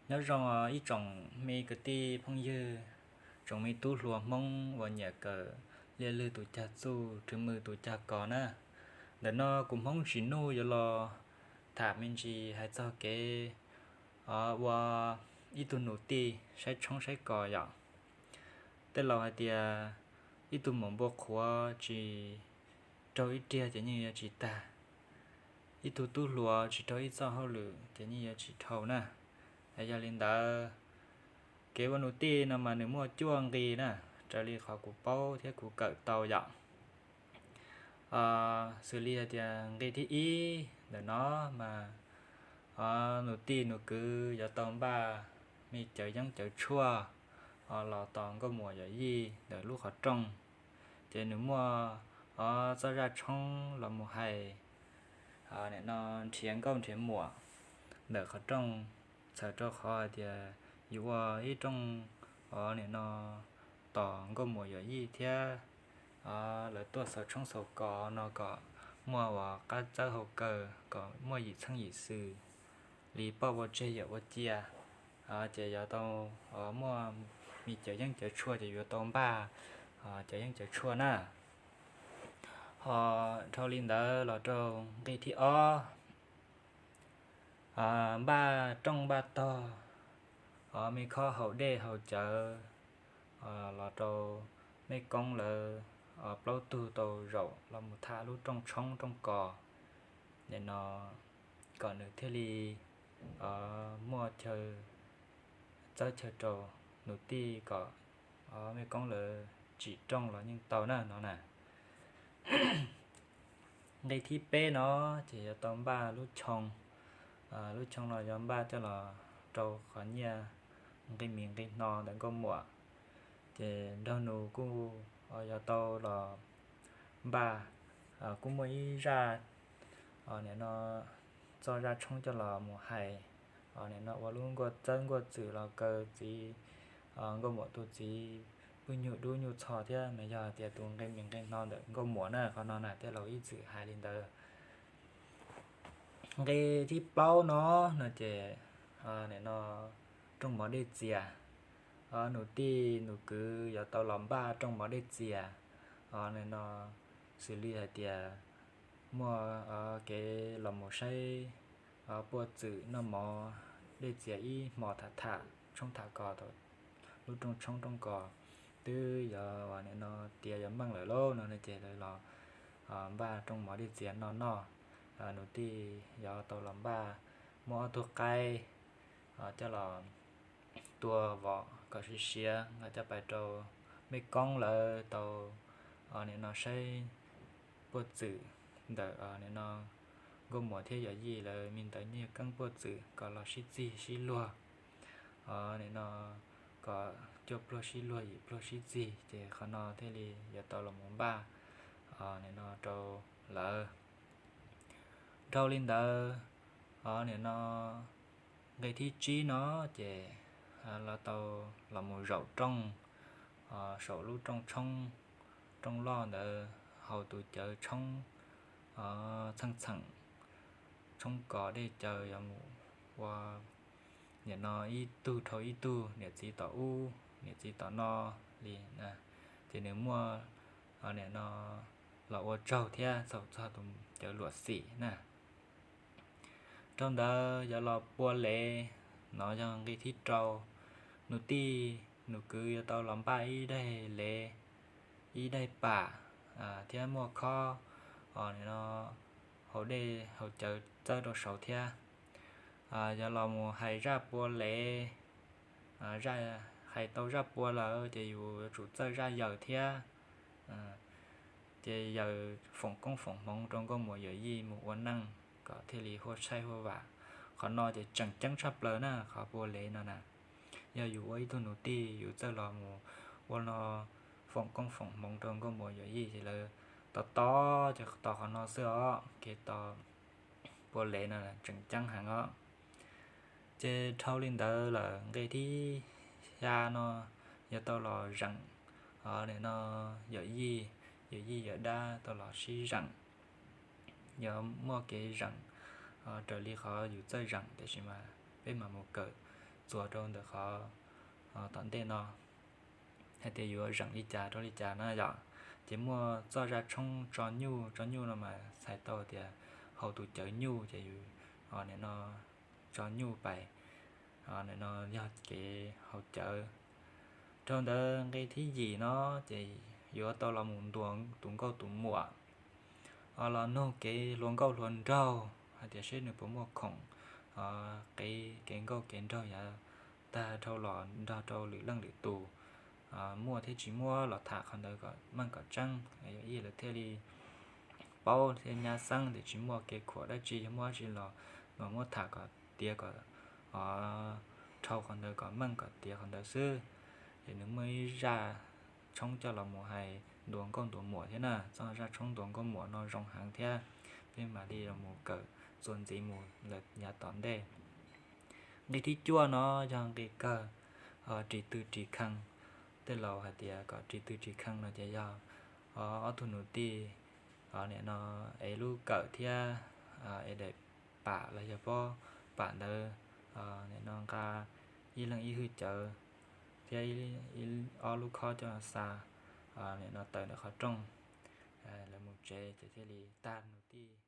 Nyob zoo ib tsoom me kwv tij phooj ywg, tsoom me tub hluas Hmoob uas nyiam kawm liaj lwg tus cag txuj, rwv mws tus cag kos na. Ntawm no kuv Hmoob Tsim Nuj yuav los tham me ntsis hais txog kev ua ib tug nus tij saib tshoob saib kos yom. Tej laus hais tias ib tug maum npua qhuav tsis raug ib riag ces yeej yuav tsis tag, ib tug tub hluas tsis raug ib txoj hauj lwm ces yeej yuav tsis dhau na. Yog li ntawd, kev ua nus tij no mas nws muaj cuaj nqi na, raws li qhov kuv paub thiab kuv kawm tau yom. Xws li hais tias nqi thib ib ntawm no mas nus tij nus kwv yuav tau npaj me cawv yeeb cawv tshuaj los tos nkauj muam yawm yij ntawm lub qhov rooj. Ces nws muaj txoj zaj tshoob los mus hais nim no nrhiav nkauj nrhiav muam ntawm qhov rooj, txhawm rau qhov hais tias yus ua ib rooj nim no tos nkauj muam yawm yij thiab lawv tuaj xaus tshoob xaus kos no kom muaj uas qab txawb hau kaw, kom muaj yim txheej yim xws li poj ua tseg yawm ua cia. Ces yuav tau muaj me cawv yeeb cawv tshuaj ces yuav tau npaj cawv yeeb cawv tshuaj na. Ho dhau li ntawd los rau nqi thib ob, npaj rooj npaj tog, me khob haus dej haus cawv los rau mej koob lawv plaub tug tau zaum los mus tham lub rooj tshoob rooj kos. Nim no kom nws thiaj li muaj chaw txawb chaw rau nus tij kom mej koob lawv tsim rooj los yeej tau na no na. Nqi thib peb no ces yuav tau npaj lub choo. Lub choo no yuav npaj coj los rau qhov nyiaj nqi mis nqi hno ntawm nkauj muam. Ces nraug nus kuj yuav tau los npaj, kuj muaj ib zaj nim no txoj zaj tshoob coj los mus hais nim no ua lub nkuaj txawb nkuaj txwm los kaw txiv nkauj muam tus txiv pwj nyuj dub nyuj txho thiab mas yog tias tus nqi mis nqi hno ntawm nkauj muam na. Qhov no na tej laus ib txwm hais li ntawd. Nqi thib plaub no no ces nim no rooj mov dej txias, nus tij nus kwv yuav tau los npaj rooj mov dej txias. Nim no xws li hais tias muaj kev los mus saib puaj txwm noj mov dej txias ib hmo tham tham tshoob tham kos, lub rooj tshoob rooj kos twb yuav nim no tiav yuav meej lawm lauj no ces lawv los npaj rooj mov dej txias no noj. Nus tij yuav tau los npaj muab ob tug qaib coj los tua vom kom siav siav los coj pais rau mej koob lawv tau nim no saib puaj txwm ntawm nim no nkauj muam thiab yawm yij lawv me ntawv nyiaj keeb puaj txwm kom los sib txig sib luag nim no kom cuaj pluag sib luag yim pluag sib txig. Ces qhov no thiaj li yuav tau los mus npaj nim no rau lawv. Dhau li ntawd, nim no nqe thib tsib no ces lawv tau los mus zaum rooj saum lub rooj tshoob, rooj loj ntawd haus tus cawv tshoob txheej txheem, tshoob kos dej cawv yuav mus ua nim no ib tug dhau ib tug, niam txiv tom ub niam txiv tom no li na. Ces nws muaj nim no los ua tsaug thiab txhaum txog tus cawv luam xim na. Rau ntawd yuav los pua lev, no yog nqe thib rau. Nus tij nus kwv yuav tau los npaj ib daig lev, ib daig pam thiab muaj khob nim no haus dej haus cawv txawb rau saud thiab. Yuav los mus hais zaj pua lev, hais tau zaj pua lawm ces yus yuav tsum txawj zaj yawm thiab. Ces yawm foom koob foom hmoov rau nkauj muam yawm yij mus ua neej kom thiaj li huaj tshaij huaj vam. Qhov no ces tseem ceeb tshaj plaws na, qhov pua lev no na. Yog yus ua ib tug nus tij yus txawj los mus ua no foom koob foom hmoov rau nkauj muam yawm yij ces lawv tos tos ces tos qhov no xwb os, kev tos pua lev no tseem ceeb heev os. Ces dhau li ntawd lawm nqe thib xya no yuav tau los zeem, nim no yawm yij, yawm yij yawm dab tau los sib zeem. Yuav muaj kev zeem raws li qhov yus txawj zeem, tiam sis mas peb mam mus kawm txuas rau ntawm qhov tom ntej no hais tias yuav zeem li cas rau li cas na yom. Ces muaj txoj zaj tshoob tso nyuj, tso nyuj no mas txhais tau tias haus tus cawv nyuj ces yus nim no tso nyuj pais, nim no yog kev haus cawv. Rau ntawd nqe thib yim no ces yuav tau los mus ntuas tus nkauj tus muam, los nug kev hluas nkauj hluas nraug hais tias seb nws puas muaj khoom, kev, kev nkauj kev nraug yav tag dhau los nrog rau lwm leej lwm tus muaj thiab tsis muaj los tham qhov ntawd kom meej kom tseeb, yog ib lawv thiaj li paub thiab nyab xeeb tias tsis muaj kev khuam dab tsi, yog muaj dab tsi los mas muab tham kom tiav kom dhau qhov ntawd kom meej kom tiav qhov ntawd xwb. Ces nws muaj ib zaj tshoob coj los mus hais ntuas nkauj ntuas muam thiab na, txoj zaj tshoob ntuas nkauj muam no zoo heev thiab, peb mam li los mus kawm txuas ntxiv mus lawm yav tom ntej. Nqe thib cuaj no yog nqe kawg, ris tw ris khee. Tej laus hais tias kom ris tw ris khee no ces yog ob tug nus tij nim no ev lub kawm thiab ev daim pam los yog pob pam ntawd, nim no nqa ib leeg ib hwj cawv thiab ob lub khob coj xa, nim no tawm ntawm qhov rooj, lawv mus tsev ces thiaj li tag nus tij.